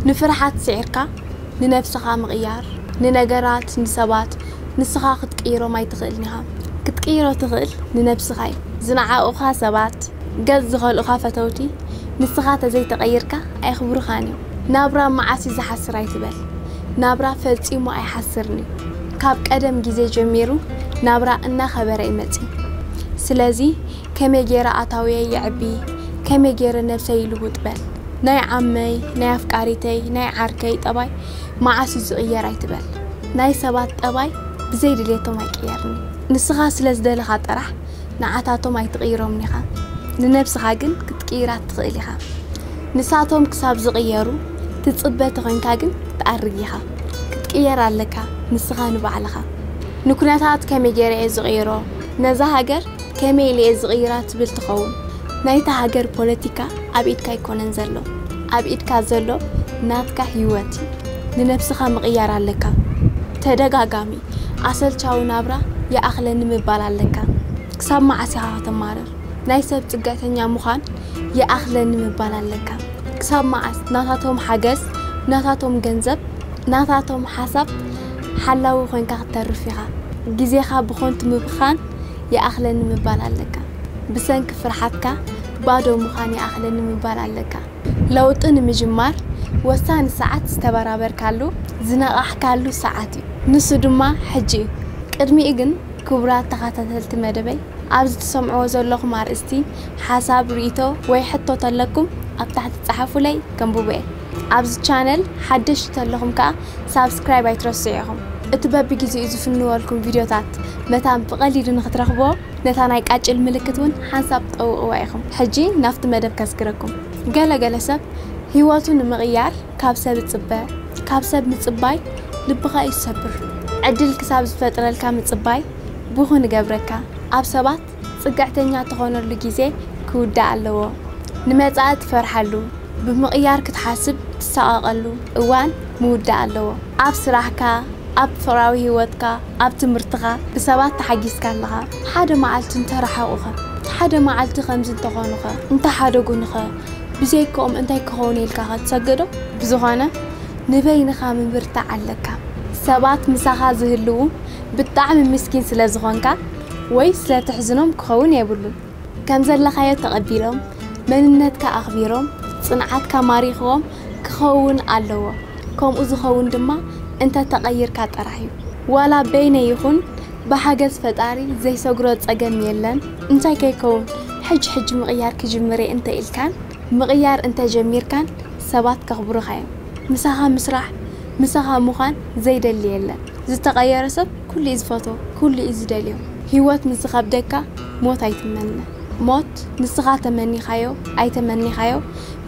ንፍርሓት ስዒርካ ንነብስኻ ምቕያር፣ ንነገራት፣ ንሰባት ንስኻ ክትቅይሮም ኣይትኽእልን ኢኻ። ክትቅይሮ ትኽእል ንነብስኻ እዩ። ዝነዓቑኻ ሰባት፣ ገጽ ዝኸልኡኻ ፈተውቲ፣ ንስኻ ተዘይተቐይርካ ኣየኽብሩኻን እዮም። ናብራ መዓስ እዩ ዝሓስር ኣይትበል። ናብራ ፈጺሙ ኣይሓስርን እዩ። ካብ ቀደም ግዜ ጀሚሩ ናብራ እናኸበረ እዩ መጺኡ። ስለዚ ከመይ ገይረ ኣታውየይ የዕቢ፣ ከመይ ገይረ ነብሰይ ይልውጥ በል። ናይ ዓመይ፣ ናይ ኣፍቃሪተይ፣ ናይ ዓርከይ ጠባይ መዓስ እዩ ዝቕየር ኣይትበል። ናይ ሰባት ጠባይ ብዘይ ድሌቶም ኣይቅየርን እዩ። ንስኻ ስለ ዝደለኻ ጥራሕ ንዓታቶም ኣይትቕይሮምን ኢኻ። ንነብስኻ ግን ክትቅይራ ትኽእል ኢኻ። ንሳቶም ክሳብ ዝቕየሩ ትጽበ ተኾይንካ ግን ትኣርግ ኢኻ። ክትቅየር ኣለካ ንስኻ ንባዕልኻ። ንኩነታት ከመይ ገይረ እየ ዝቕይሮ፣ ነዛ ሃገር ከመይ ኢለ እየ ዝቕይራ ትብል ትኸውን። ናይታ ሃገር ፖለቲካ ኣብ ኢድካ ኣይኮነን ዘሎ። ኣብ ኢድካ ዘሎ ናትካ ህይወት እዩ። ንነብስኻ ምቕያር ኣለካ። ተደጋጋሚ ኣሰልቻዊ ናብራ ይኣኽለኒ ምባል ኣለካ። ክሳብ መዓስ ኢኻ ከተማርር? ናይ ሰብ ጽግዕተኛ ምዃን ይኣኽለኒ ምባል ኣለካ። ክሳብ መዓስ ናታቶም ሓገዝ፣ ናታቶም ገንዘብ፣ ናታቶም ሓሳብ ሓላዊ ኮይንካ ክትተርፍ ኢኻ? ግዜኻ ብኾንቱ ምብኻን ይኣኽለኒ ምባል ኣለካ። ብሰንኪ ፍርሓትካ ባዶ ምዃን ይኣኽለኒ ምባል ኣለካ። ለውጢ ንምጅማር ወሳኒ ሰዓት ዝተበራበርካሉ፣ ዝነቓሕካሉ ሰዓት እዩ። ንሱ ድማ ሕጂ እዩ። ቅድሚኡ ግን ክቡራት ተኸታተልቲ መደበይ፣ ኣብዚ ትሰምዕዎ ዘለኹም ኣርእስቲ ሓሳብ፣ ርእይቶ ወይ ሕቶ ተለኩም ኣብ ታሕቲ ጸሓፉለይ፣ ከንብቦ እየ። ኣብዚ ቻነል ሓደሽቲ ተለኹም ከኣ ሳብስክራይብ ኣይትረስዑ ኢኹም። እቲ በብግዜኡ ዝፍንወልኩም ቪድዮታት መታን ብቐሊሉ ንኽትረኽብዎ ነታ ናይ ቃጭል ምልክት እውን ሓንሳብ ጠውቕዋ ኢኹም። ሕጂ ናብቲ መደብ ከስግረኩም። ገለ ገለ ሰብ ህይወቱ ንምቕያር ካብ ሰብ ይጽበ። ካብ ሰብ ምጽባይ ልብኻ እዩ ዝሰብር። ዕድል ክሳብ ዝፈጥረልካ ምጽባይ ብኹን ይገብረካ። ኣብ ሰባት ጽግዕተኛ ትኾነሉ ግዜ ክውዳእ ኣለዎ። ንመጻኢ ትፈርሓሉ፣ ብምቕያር ክትሓስብ ትሰቓቐሉ እዋን ምውዳእ ኣለዎ። ኣብ ስራሕካ፣ ኣብ ፍቕራዊ ህይወትካ፣ ኣብ ትምህርትኻ ብሰባት ተሓጊዝካ ኣለኻ። ሓደ መዓልቲ እንተረሓቑኸ፣ ሓደ መዓልቲ ከምዚ እንተኾኑኸ፣ እንተሓደጉንኸ፣ ብዘይክኦም እንታይ ክኸውን ኢልካ ኸ ትሰግእ ዶ? ብዝኾነ ንበይንኻ ምብርታዕ ኣለካ። ሰባት ምሳኻ ዝህልዉ ብጣዕሚ ምስኪን ስለ ዝኾንካ ወይ ስለ ትሕዝኖም ክኸውን የብሉን። ከም ዘለኻዮ ተቐቢሎም፣ መንነትካ ኣኽቢሮም፣ ጽንዓትካ ማሪኽዎም ክኸውን ኣለዎ። ከምኡ ዝኸውን ድማ እንተ ተቐይርካ ጥራሕ እዩ። ዋላ በይነይ ይኹን ብሓገዝ ፈጣሪ ዘይሰግሮ ጸገም የለን። እንታይ ከይከውን ሕጂ ሕጂ ምቕያር ክጅምር እየ እንተ ኢልካን ምቕያር እንተ ጀሚርካን ሰባት ከኽብሩኻ እዮም። ምሳኻ ምስራሕ፣ ምሳኻ ምዃን ዘይደሊ የለን። ዝተቐየረ ሰብ ኩሉ እዩ ዝፈትዎ፣ ኩሉ እዩ ዝደልዮ። ህይወት ምስ ዝኸብደካ ሞት ኣይትመነ። ሞት ንስኻ ተመኒኻዮ ኣይተመኒኻዮ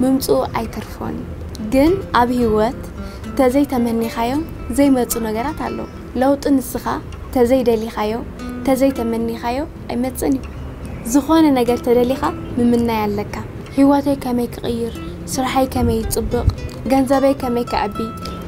ምምጽኡ ኣይተርፎን እዩ። ግን ኣብ ህይወት ተዘይተመኒኻዮ ዘይመጹ ነገራት ኣለዉ። ለውጢ ንስኻ ተዘይደሊኻዮ፣ ተዘይተመኒኻዮ ኣይመጽእን እዩ። ዝኾነ ነገር ተደሊኻ ምምናይ ኣለካ። ህይወተይ ከመይ ክቕይር፣ ስርሐይ ከመይ ይጽብቕ፣ ገንዘበይ ከመይ ክዕቢ፣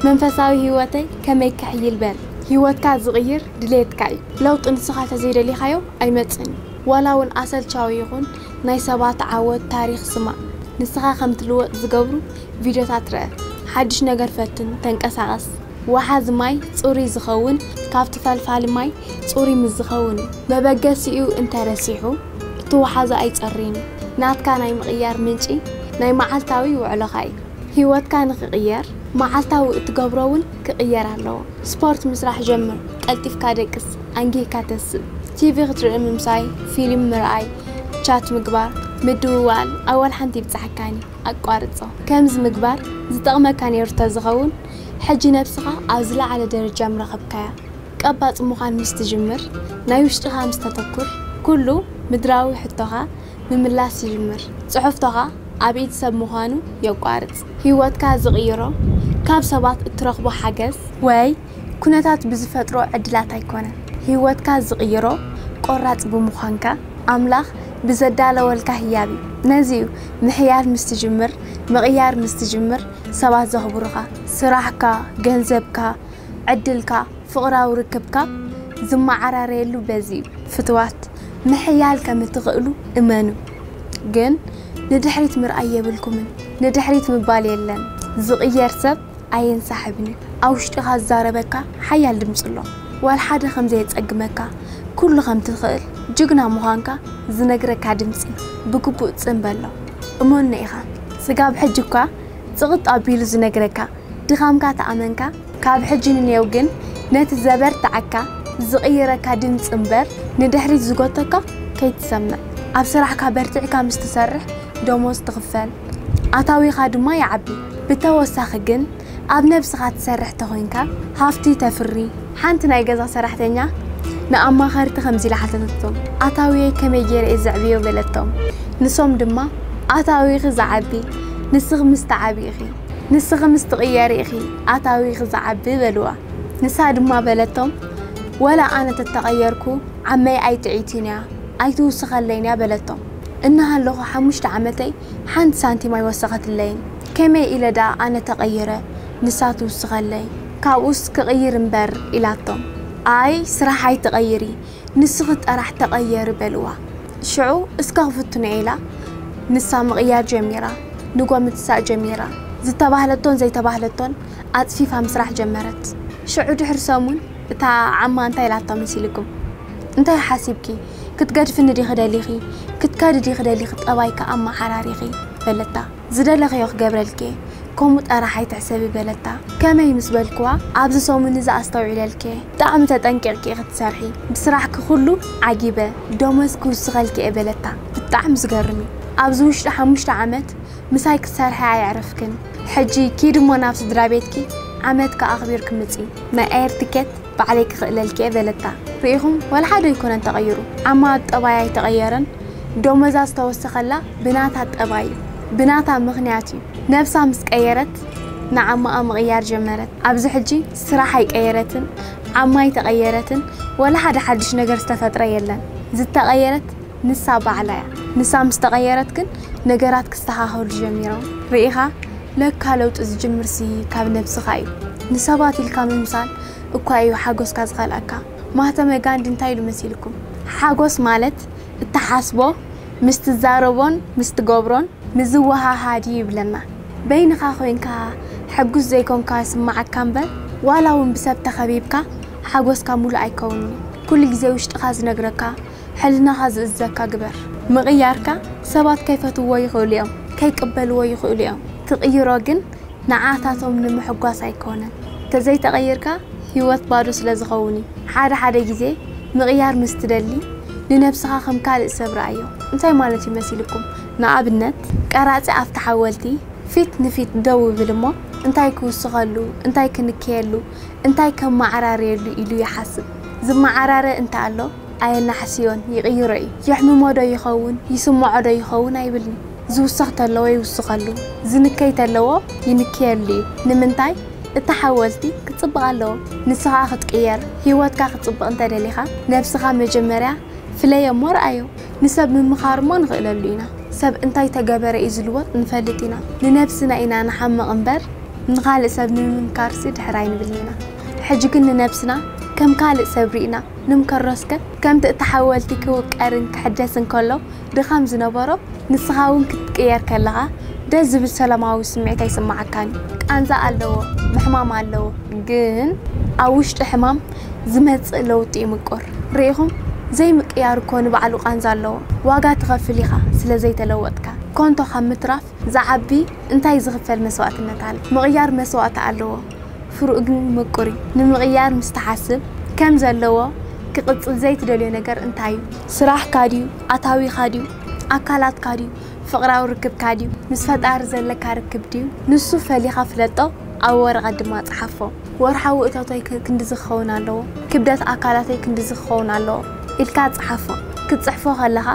መንፈሳዊ ህይወተይ ከመይ ክሕይል በል። ህይወትካ ዝቕይር ድሌትካ እዩ። ለውጢ ንስኻ ተዘይደሊኻዮ ኣይመጽእን እዩ። ዋላ እውን ኣሰልቻዊ ይኹን ናይ ሰባት ዓወት ታሪኽ ስማዕ። ንስኻ ከም ትልወጥ ዝገብሩ ቪድዮታት ርአ። ሓድሽ ነገር ፈትን፣ ተንቀሳቐስ። ወሓዚ ማይ ጽሩይ ዝኸውን ካብቲ ፈልፋሊ ማይ ጽሩይ ምስ ዝኸውን እዩ። መበገሲኡ እንተ ረሲሑ፣ እቲ ወሓዚ ኣይጸርይን እዩ። ናትካ ናይ ምቕያር ምንጪ ናይ መዓልታዊ ውዕሎኻ እዩ። ህይወትካ ንኽቕየር፣ መዓልታዊ እትገብሮ እውን ክቕየር ኣለዎ። ስፖርት ምስራሕ ጀምር፣ ቀልጢፍካ ደቅስ፣ ኣንጊህካ ተስእ። ቲቪ ክትርኢ ምምሳይ፣ ፊልም ምርኣይ፣ ቻት ምግባር፣ ምድውዋል ኣዋል ሓንቲ ይብጽሓካን እዩ። ኣቋርጾ። ከምዚ ምግባር ዝጠቕመካ ነይሩ ተዝኸውን፣ ሕጂ ነብስኻ ኣብ ዝለዓለ ደረጃ ምረኸብካያ። ቀባጽ ምዃን ምስ ትጅምር፣ ናይ ውሽጥኻ ምስ ተተኩር፣ ኩሉ ምድራዊ ሕቶኻ ምምላስ ይጅምር። ጽሑፍቶኻ ኣብ ኢድ ሰብ ምዃኑ የቋርጽ። ህይወትካ ዝቕይሮ ካብ ሰባት እትረኽቦ ሓገዝ ወይ ኩነታት ብዝፈጥሮ ዕድላት ኣይኮነን። ህይወትካ ዝቕይሮ ቆራጽ ብምዃንካ፣ ኣምላኽ ብዘዳለወልካ ህያብ እዩ። ነዚ እዩ ምሕያል ምስ ትጅምር፣ ምቕያር ምስ ትጅምር ሰባት ዘኽብሩኻ። ስራሕካ፣ ገንዘብካ፣ ዕድልካ፣ ፍቕራዊ ርክብካ ዝመዓራረየሉ በዚ እዩ። ፍትዋት፣ ምሕያል ከም እትኽእሉ እመኑ። ግን ንድሕሪት ምርኣይ የብልኩምን። ንድሕሪት ምባል የለን። ዝቕየር ሰብ ኣየንሳሕብን እዩ። ኣብ ውሽጥኻ ዝዛረበካ ሓያል ድምፂ ኣሎ። ዋላ ሓደ ከም ዘየጸግመካ፣ ኩሉ ከም ትኽእል፣ ጅግና ምዃንካ ዝነግረካ ድምፂ ብግቡእ ጽን በሎ። እመኖ ኢኻ። ስጋብ ሕጂ እኳ ጽቕጥ ኣቢሉ ዝነግረካ፣ ድኻምካ ተኣመንካ፣ ካብ ሕጂ ንኔው ግን ነቲ ዘበርትዓካ ዝቕይረካ ድምፂ እምበር ንድሕሪት ዝጎተካ ከይትሰምዕ። ኣብ ስራሕካ በርቲዕካ ምስ ትሰርሕ ደሞዝ ትኽፈል፣ ኣታዊኻ ድማ ይዓቢ። ብተወሳኺ ግን ኣብ ነብስኻ ትሰርሕ ተኾይንካ ሃፍቲ ተፍሪ። ሓንቲ ናይ ገዛ ሰራሕተኛ ንኣማኸርቲ ከምዚ ኢላ ሓተተቶም፣ ኣታዊየይ ከመይ ገይረ እየ ዘዕብዮ በለቶም። ንሶም ድማ ኣታዊኺ ዝዓቢ ንስኺ ምስ ትዓቢ ኢኺ፣ ንስኺ ምስ ትቕየሪ ኢኺ ኣታዊኺ ዝዓቢ በልዋ። ንሳ ድማ በለቶም፣ ወላ ኣነ ተተቐየርኩ ዓመይ ኣይጥዒትን እያ ኣይትውስኸለይን እያ በለቶም። እናሃለኹ ሓሙሽተ ዓመተይ ሓንቲ ሳንቲም ኣይወሰኸትለይን። ከመይ ኢለ ደኣ ኣነ ተቐይረ ንሳ ትውስኸለይ? ካብኡስ ክቕይር እምበር ኢላቶም። ኣይ ስራሕ ኣይትቐይሪ ንስኺ ጥራሕ ተቐየሪ በልዋ። ሽዑ እስከ ክፍትኖ ኢላ ንሳ ምቕያር ጀሚራ። ንጎ ምትሳእ ጀሚራ። ዝተባህለቶን ዘይተባህለቶን ኣጽፊፋ ምስራሕ ጀመረት። ሽዑ ድሕሪ ሰሙን እታ ዓማ እንታይ ኢላታ መሲልኩም? እንታይ ሓሲብኪ? ክትገድፍኒ ዲኺ ደሊኺ? ክትከዲ ዲኺ ደሊኺ? ጠባይኪ ኣመሓራሪኺ በለታ። ዝደለኽዮ ክገብረልኪ እየ፣ ከምኡ ጥራሕ ኣይትሕሰቢ በለታ። ከመይ ምስ በልክዋ፣ ኣብዚ ሰሙን እዚ ኣስተውዒለልኪ እየ፣ ብጣዕሚ ተጠንቂቕኪ ኢኺ ትሰርሒ፣ ብስራሕኪ ኩሉ ዓጊበ፣ ደሞዝ ክውስኸልኪ እየ በለታ። ብጣዕሚ ዝገርም እዩ። ኣብዚ ውሽጢ ሓሙሽተ ዓመት ምሳይ ክትሰርሒ ኣየዕረፍክን። ሕጂ ኪዲ እሞ ናብ ስድራ ቤትኪ፣ ዓመትኪ ኣኽቢርኪ ምጺ። ናይ ኣየር ትኬት ባዕለይ ክኽእለልኪ እየ በለታ። ርኢኹም፣ ዋላ ሓደ ኣይኮነን ተቐይሩ። ዓማ ጠባያ ኣይተቐየረን። ደሞዛ ዝተወሰኸላ ብናታ ጠባይ እዩ፣ ብናታ ምኽንያት እዩ። ነብሳ ምስ ቀየረት ንዓማኣ ምቕያር ጀመረት። ኣብዚ ሕጂ ስራሕ ኣይቀየረትን፣ ዓማ ኣይተቐየረትን፣ ዋላ ሓደ ሓድሽ ነገር ዝተፈጥረ የለን። ዝተቐየረት ንሳ ባዕላ እያ። ንሳ ምስ ተቐየረት ግን ነገራት ክስተኻኸሉ ጀሚሮም። ርኢኻ፣ ለካ ለውጢ ዝጅምርሲ ካብ ነብስኻ እዩ። ንሰባት ኢልካ ምምሳል እኳ እዩ ሓጎስካ ዝኸልኣካ። ማህተመ ጋንዲ እንታይ ኢሉ መሲልኩም? ሓጎስ ማለት እትሓስቦ ምስ ትዛረቦን ምስ ትገብሮን ንዝወሃሃድ እዩ ይብለና። በይንኻ ኮይንካ ሕጉስ ዘይኮንካ ይስምዓካ እምበር፣ ዋላ እውን ብሰብ ተኸቢብካ ሓጎስካ ሙሉእ ኣይከውንን እዩ። ኩሉ ግዜ ውሽጥኻ ዝነግረካ፣ ሕልናኻ ዝእዘካ ግበር። ምቕያርካ ሰባት ከይፈትዎ ይኽእሉ እዮም፣ ከይቅበልዎ ይኽእሉ እዮም። ትቕይሮ ግን ንዓታቶም ንምሕጓስ ኣይኮነን። ተዘይተቐይርካ ህይወት ባዶ ስለ ዝኸውን እዩ። ሓደ ሓደ ግዜ ምቕያር ምስ ትደሊ ንነብስኻ ከም ካልእ ሰብ ረኣዮ። እንታይ ማለት እዩ መሲልኩም? ንኣብነት ቀራጺ ኣብቲ ሓወልቲ ፊት ንፊት ደው ይብል እሞ እንታይ ክውስኸሉ፣ እንታይ ክንክየሉ፣ እንታይ ከመዓራርየሉ ኢሉ ይሓስብ። ዝመዓራረ እንተ ኣሎ ኣየናሕስዮን፣ ይቕይሮ እዩ። የሕምሞ ዶ ይኸውን፣ ይስምዖ ዶ ይኸውን ኣይብልን። ዝውሰኽ ተለዎ ይውስኸሉ፣ ዝንከይ ተለዎ ይንክየሉ እዩ። ንምንታይ? እቲ ሓወልቲ ክጽብቕ ኣለዎ። ንስኻ ክትቅየር፣ ህይወትካ ክጽብቕ እንተ ደሊኻ፣ ነብስኻ መጀመርያ ፍለዮ እሞ ረኣዮ። ንሰብ ምምኻር እሞ ንኽእለሉ ኢና። ሰብ እንታይ ተገበረ እዩ ዝልወጥ ንፈልጥ ኢና። ንነብስና ኢና ንሓምቕ እምበር ንኻልእ ሰብ ንምምካርሲ ድሕር ኣይንብልን ኢና። ሕጂ ግን ንነብስና ከም ካልእ ሰብ ርኢና ንምከሮ እስከ። ከምቲ እቲ ሓወልቲ ክውቀርን ክሕደስን ከሎ ድኻም ዝነበሮ፣ ንስኻ እውን ክትቅየር ከለኻ ደስ ዝብል ሰላማዊ ስምዒት ኣይስምዓካን እዩ። ቃንዛ ኣለዎ፣ ምሕማም ኣለዎ፣ ግን ኣብ ውሽጢ ሕማም ዝመጽእ ለውጢ እዩ ምቁር። ርኢኹም፣ ዘይምቅያር እኮ ንባዕሉ ቃንዛ ኣለዎ። ዋጋ ትኸፍል ኢኻ ስለ ዘይተለወጥካ። ኮንቶ ካብ ምትራፍ ዝዓቢ እንታይ ዝኽፈል መስዋእትነት ኣሎ? ምቕያር መስዋእቲ ኣለዎ። ፍርኡ ግን ምቁር እዩ። ንምቕያር ምስ ትሓስብ ከም ዘለዎ ክቕጽል ዘይትደልዮ ነገር እንታይ እዩ? ስራሕካ ድዩ? ኣታዊኻ ድዩ? ኣካላትካ ድዩ? ፍቕራዊ ርክብካ ድዩ? ምስ ፈጣሪ ዘለካ ርክብ ድዩ? ንሱ ፈሊኻ ፍለጦ፣ ኣብ ወረቐት ድማ ጽሓፎ። ወርሓዊ እቶተይ ክ-፣ ክንድዚ ክኸውን ኣለዎ፣ ክብደት ኣካላተይ ክንድዚ ክኸውን ኣለዎ ኢልካ ጽሓፎ። ክትጽሕፎ ከለኻ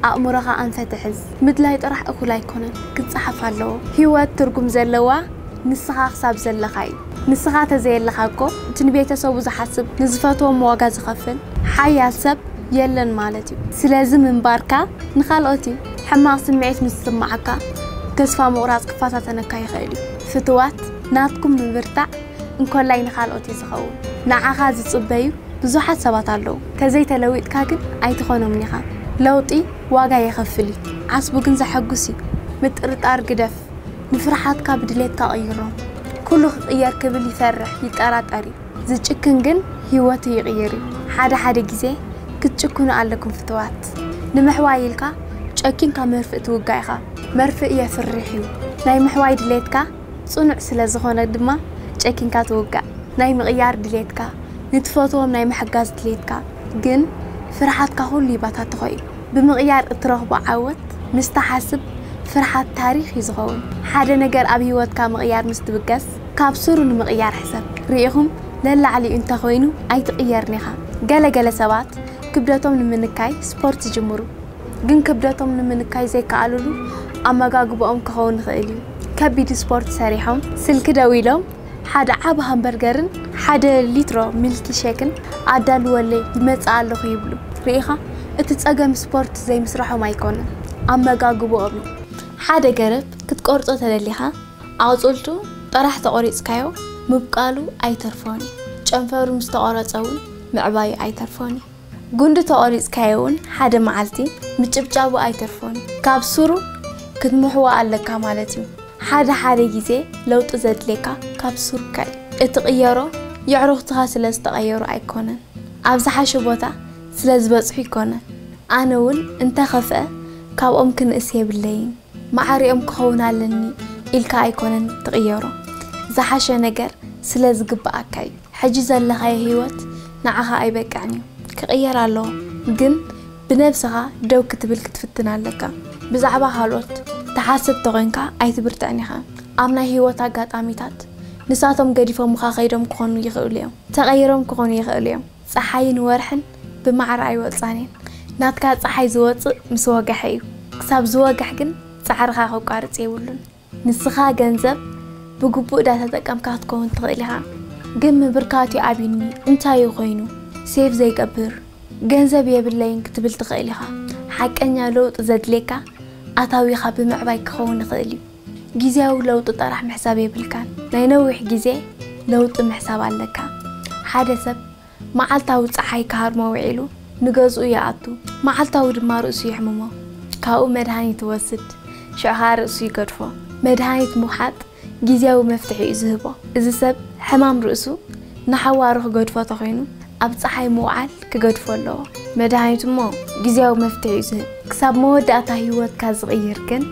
ኣእምሮኻ ኣንፈት ሕዝ። ምድላይ ጥራሕ እኹል ኣይኮነን፣ ክጸሓፍ ኣለዎ። ህይወት ትርጉም ዘለዋ ንስኻ ክሳብ ዘለኻ እዩ። ንስኻ ተዘየለኻ እኮ እቲ ንቤተሰቡ ዝሓስብ፣ ንዝፈትዎም ዋጋ ዝኸፍል ሓያል ሰብ የለን ማለት እዩ። ስለዚ ምንባርካ ንኻልኦት እዩ። ሕማቕ ስምዒት ምስ ዝስምዓካ፣ ተስፋ ምቑራጽ ክፈታተነካ ይኽእል እዩ። ፍትዋት፣ ናትኩም ምብርታዕ እንኮላይ ንኻልኦት እዩ ዝኸውን። ንዓኻ ዝጽበዩ ብዙሓት ሰባት ኣለዉ። ተዘይተለዊጥካ ግን ኣይትኾኖምን ኢኻ። ለውጢ ዋጋ የኸፍል እዩ፣ ዓስቡ ግን ዘሐጉስ እዩ። ምጥርጣር ግደፍ። ንፍርሓትካ ብድሌትካ ቀይሮ። ኩሉ ክቕየር ክብል ይፈርሕ፣ ይጠራጠር እዩ። ዝጭክን ግን ህይወቱ ይቕይር እዩ። ሓደ ሓደ ግዜ ክትጭክኑ ኣለኩም ፍትዋት። ንምሕዋይ ኢልካ ጨኪንካ መርፍእ ትውጋእ ኢኻ። መርፍእ የፍርሕ እዩ። ናይ ምሕዋይ ድሌትካ ጽኑዕ ስለ ዝኾነ ድማ ጨኪንካ ትውጋእ። ናይ ምቕያር ድሌትካ፣ ንትፈትዎም ናይ ምሕጋዝ ድሌትካ፣ ግን ፍርሓትካ ኩሉ ይባታትኾ እዩ። ብምቕያር እትረኽቦ ዓወት ምስ ትሓስብ ፍርሓት ታሪኽ እዩ ዝኸውን። ሓደ ነገር ኣብ ህይወትካ ምቕያር ምስ ትብገስ ካብ ስሩ ንምቕያር ሕሰብ። ርኢኹም ለላዕሊኡ እንተኾይኑ ኣይትቕየርን ኢኻ። ገለ ገለ ሰባት ክብደቶም ንምንካይ ስፖርት ይጅምሩ፣ ግን ክብደቶም ንምንካይ ዘይከኣሉሉ ኣመጋግባኦም ክኸውን ይኽእል እዩ። ከቢድ ስፖርት ሰሪሖም ስልኪ ደዊሎም ሓደ ዓቢ ሃምበርገርን ሓደ ሊትሮ ሚልኪ ሼክን ኣዳልወለይ ይመጽእ ኣለኹ ይብሉ። ርኢኻ፣ እቲ ጸገም ስፖርት ዘይምስራሖም ኣይኮነን፣ ኣመጋግባኦም እዩ። ሓደ ገረብ ክትቆርጾ ተደሊኻ ኣቕጽልቱ ጥራሕ ተቖሪጽካዮ ምብቃሉ ኣይተርፎን እዩ። ጨንፈሩ ምስ ተቖረጸ እውን ምዕባዩ ኣይተርፎን እዩ። ጉንዲ ተቖሪጽካዮ እውን ሓደ መዓልቲ ምጭብጫቡ ኣይተርፎን እዩ። ካብ ስሩ ክትምሕዎ ኣለካ ማለት እዩ። ሓደ ሓደ ግዜ ለውጢ ዘድልየካ ካብ ሱርካ እዩ። እትቕየሮ የዕሩኽትኻ ስለ ዝተቐየሩ ኣይኮነን፣ ኣብ ዝሓሸ ቦታ ስለ ዝበጽሑ ይኮነን። ኣነ እውን እንተኸፍአ ካብኦም ክንእስ የብለይን፣ ማዕሪኦም ክኸውን ኣለኒ ኢልካ ኣይኮነን ትቕየሮ። ዝሓሸ ነገር ስለ ዝግብኣካ እዩ። ሕጂ ዘለኻዮ ህይወት ንዓኻ ኣይበቅዕን እዩ፣ ክቕየር ኣለዎ። ግን ብነብስኻ ደው ክትብል ክትፍትን ኣለካ። ብዛዕባ ካልኦት ትሓስብ ተኾይንካ ኣይትብርትዕን ኢኻ። ኣብ ናይ ህይወት ኣጋጣሚታት ንሳቶም ገዲፎምኻ ከይዶም ክኾኑ ይኽእሉ እዮም። ተቐይሮም ክኾኑ ይኽእሉ እዮም። ጸሓይን ወርሕን ብማዕረ ኣይወጻን እየን። ናትካ ጸሓይ ዝወጽእ ምስ ወገሐ እዩ። ክሳብ ዝወግሕ ግን ጻዕርኻ ከቋርጽ የብሉን። ንስኻ ገንዘብ ብግቡእ ዳተጠቀምካ ክትከውን ትኽእል ኢኻ። ግን ምብርካቱ ኣብዩኒ እንታይ እዩ ኮይኑ ሴቭ ዘይገብር? ገንዘብ የብለይን ክትብል ትኽእል ኢኻ። ሓቀኛ ለውጢ ዘድልየካ ኣታዊኻ ብምዕባይ ክኸውን ይኽእል እዩ። ግዜያዊ ለውጢ ጥራሕ ምሕሳብ የብልካን። ናይ ነዊሕ ግዜ ለውጢ ምሕሳብ ኣለካ። ሓደ ሰብ መዓልታዊ ጸሓይ ክሃርሞ ውዒሉ ንገዝኡ ይኣቱ። መዓልታዊ ድማ ርእሱ ይሕምሞ። ካብኡ መድሃኒት ይወስድ። ሽዑ ኸኣ ርእሱ ይገድፎ። መድሃኒት ምውሓጥ ግዜያዊ መፍትሒ እዩ ዝህቦ። እዚ ሰብ ሕማም ርእሱ ንሓዋሩ ክገድፎ ተኾይኑ ኣብ ጸሓይ ምውዓል ክገድፎ ኣለዎ። መድሃኒት እሞ ግዜያዊ መፍትሒ እዩ ዝህብ። ክሳብ መወዳእታ ህይወትካ ዝቕይር ግን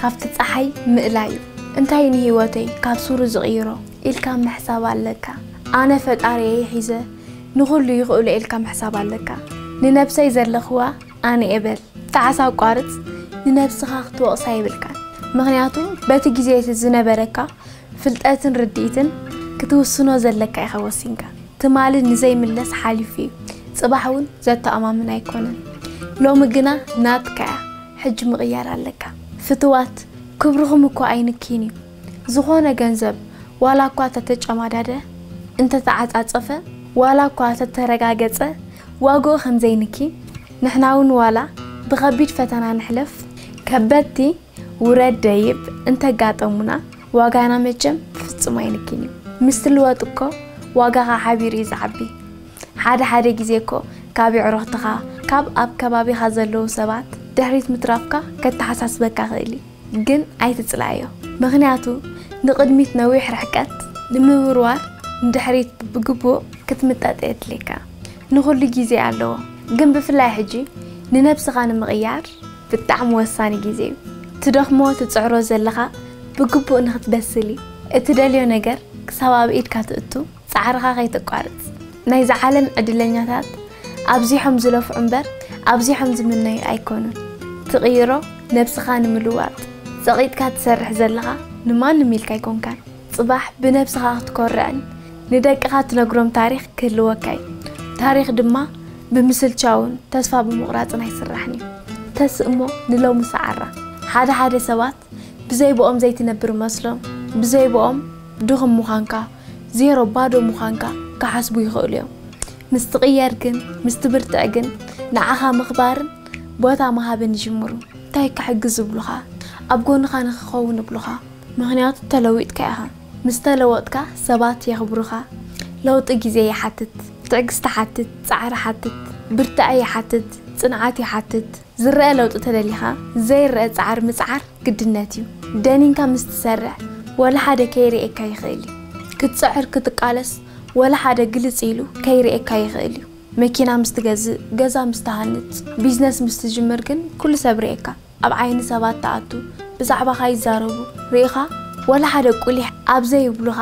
ካብቲ ጸሓይ ምእላይ እዩ። እንታይ ንህይወተይ ካብ ሱሩ ዝቕይሮ ኢልካ ምሕሳብ ኣለካ። ኣነ ፈጣሪየይ ሒዘ ንኹሉ ይኽእሎ ኢልካ ምሕሳብ ኣለካ። ንነብሰይ ዘለኽዋ ኣነ እየ በል። ጣዕሳ ኣቋርጽ፣ ንነብስኻ ክትወቕሳ የብልካን። ምኽንያቱ በቲ ግዜ እቲ ዝነበረካ ፍልጠትን ርድኢትን ክትውስኖ ዘለካ ኢኻ ወሲንካ። ትማሊ ንዘይምለስ ሓሊፉ እዩ። ጽባሕ እውን ዘተኣማምን ኣይኮነን። ሎሚ ግና ናትካ እያ። ሕጂ ምቕያር ኣለካ። ፍትዋት፣ ክብርኹም እኮ ኣይንኪን እዩ። ዝኾነ ገንዘብ ዋላ እኳ ተተጨማዳደ፣ እንተተዓጻጸፈ፣ ዋላ እኳ ተተረጋገጸ ዋግኡ ከም ዘይንኪ፣ ንሕና እውን ዋላ ብኸቢድ ፈተና ንሕለፍ፣ ከበድቲ ውረድ ደይብ እንተጋጠሙና ዋጋና መቸም ፍጹም ኣይንኪን እዩ። ምስ ትልወጥ እኮ ዋጋኻ ሓቢሩ እዩ ዝዓቢ። ሓደ ሓደ ግዜ እኮ ካብ የዕሩኽትኻ፣ ካብ ኣብ ከባቢኻ ዘለዉ ሰባት ድሕሪት ምትራፍካ ከተሓሳስበካ ይኽእል እዩ። ግን ኣይትጽላእዮ። ምኽንያቱ ንቕድሚት ነዊሕ ርሕቀት ንምውርዋር ንድሕሪት ብግቡእ ክትምጠጥ የድልየካ። ንኹሉ ግዜ ኣለዎ። ግን ብፍላይ ሕጂ ንነብስኻ ንምቕያር ብጣዕሚ ወሳኒ ግዜ እዩ። ትደኽሞ ትጽዕሮ ዘለኻ ብግቡእ ንኽትበስል እዩ። እትደልዮ ነገር ክሳብ ኣብ ኢድካ ትእቱ ጻዕርኻ ከይተቋርጽ። ናይዛ ዓለም ዕድለኛታት ኣብዚሖም ዝለፍዑ እምበር ኣብዚሖም ዝምነዩ ኣይኮኑን። ትቕይሮ ነብስኻ ንምልዋጥ ጸቒጥካ ትሰርሕ ዘለኻ ንማንም ኢልካ ኣይኮንካን። ጽባሕ ብነብስኻ ክትኮርዕን ንደቅኻ ትነግሮም ታሪኽ ክህልወካ እዩ። ታሪኽ ድማ ብምስልቻውን ተስፋ ብምቑራጽን ኣይስራሕን እዩ። ተስእሞ ንሎሚ ሰዓራ። ሓደ ሓደ ሰባት ብዘይ ብኦም ዘይትነብር መስሎም፣ ብዘይ ብኦም ድኹም ምዃንካ፣ ዜሮ ባዶ ምዃንካ ክሓስቡ ይኽእሉ እዮም። ምስ ትቕየር ግን፣ ምስ ትብርትዕ ግን፣ ንዓኻ ምኽባርን ቦታ ምሃብን ይጅምሩ። እንታይ ክሕግዝ ይብሉኻ? ኣብ ጎንኻ ንኽኸውን ይብሉኻ። ምኽንያቱ ተለዊጥካ ኢኻ። ምስ ተለወጥካ ሰባት የኽብሩኻ። ለውጢ ግዜ ይሓትት፣ ትዕግስቲ ይሓትት፣ ጻዕሪ ይሓትት፣ ብርትዐ ይሓትት፣ ጽንዓት ይሓትት። ዝረአ ለውጢ ተደሊኻ ዘይረአ ጻዕሪ ምጽዓር ግድነት እዩ። ደኒንካ ምስ ትሰርሕ ወላ ሓደ ከይርእየካ ይኽእል እዩ። ክትጽዕር ክትቃለስ ወላ ሓደ ግልጽ ኢሉ ከይርእየካ ይኽእል እዩ። መኪና ምስ ትገዝእ፣ ገዛ ምስ ትሃንጽ፣ ቢዝነስ ምስ ትጅምር ግን ኩሉ ሰብ ርእየካ። ኣብ ዓይኒ ሰባት ትኣቱ፣ ብዛዕባኻ ይዛረቡ። ርኢኻ ወላ ሓደ ቁሊሕ ኣብ ዘይብሉኻ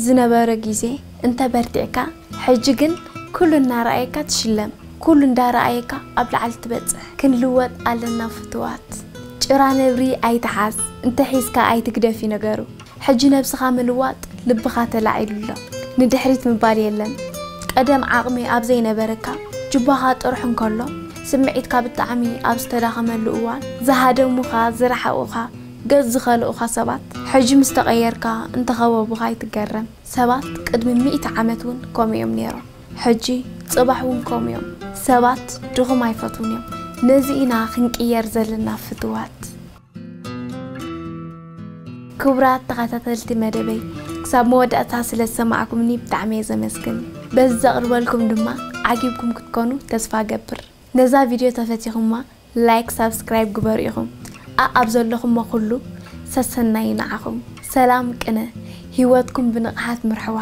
ዝነበረ ግዜ እንተ በርቲዕካ፣ ሕጂ ግን ኩሉ እናረኣየካ ትሽለም። ኩሉ እንዳረኣየካ ኣብ ላዕሊ ትበጽሕ። ክንልወጥ ኣለና ፍትዋት። ጭራ ነብሪ ኣይትሓዝ፣ እንተ ሒዝካ ኣይትግደፍ እዩ ነገሩ። ሕጂ ነብስኻ ምልዋጥ ልብኻ ተላዒሉ ኣሎ። ንድሕሪት ምባል የለን። ቀደም ዓቕሚ ኣብ ዘይነበረካ ጅባኻ ጥርሑ እንከሎ ስምዒትካ ብጣዕሚ ኣብ ዝተዳኸመሉ እዋን ዝሃደሙኻ ዝረሓቑኻ ገጽ ዝኸልኡኻ ሰባት ሕጂ ምስ ተቐየርካ እንተኸበቡኻ ኣይትገረም። ሰባት ቅድሚ ሚእቲ ዓመት እውን ከምኡ እዮም ነይሮም። ሕጂ ጽባሕ እውን ከምኡ እዮም። ሰባት ድኹም ኣይፈትዉን እዮም። ነዚ ኢና ክንቅየር ዘለና ፍትዋት። ክቡራት ተኸታተልቲ መደበይ፣ ክሳብ መወዳእታ ስለ ዝሰማዕኩምኒ ብጣዕሚ እየ ዘመስግን። በዚ ዘቕርበልኩም ድማ ዓጊብኩም ክትኮኑ ተስፋ እገብር። ነዛ ቪድዮ ተፈቲኹማ ላይክ ሳብስክራይብ ግበሩ ኢኹም። ኣኣብ ዘለኹሞ ኩሉ ሰሰናዩ ንዓኹም። ሰላም ቅነ፣ ህይወትኩም ብንቕሓት ምርሕዋ።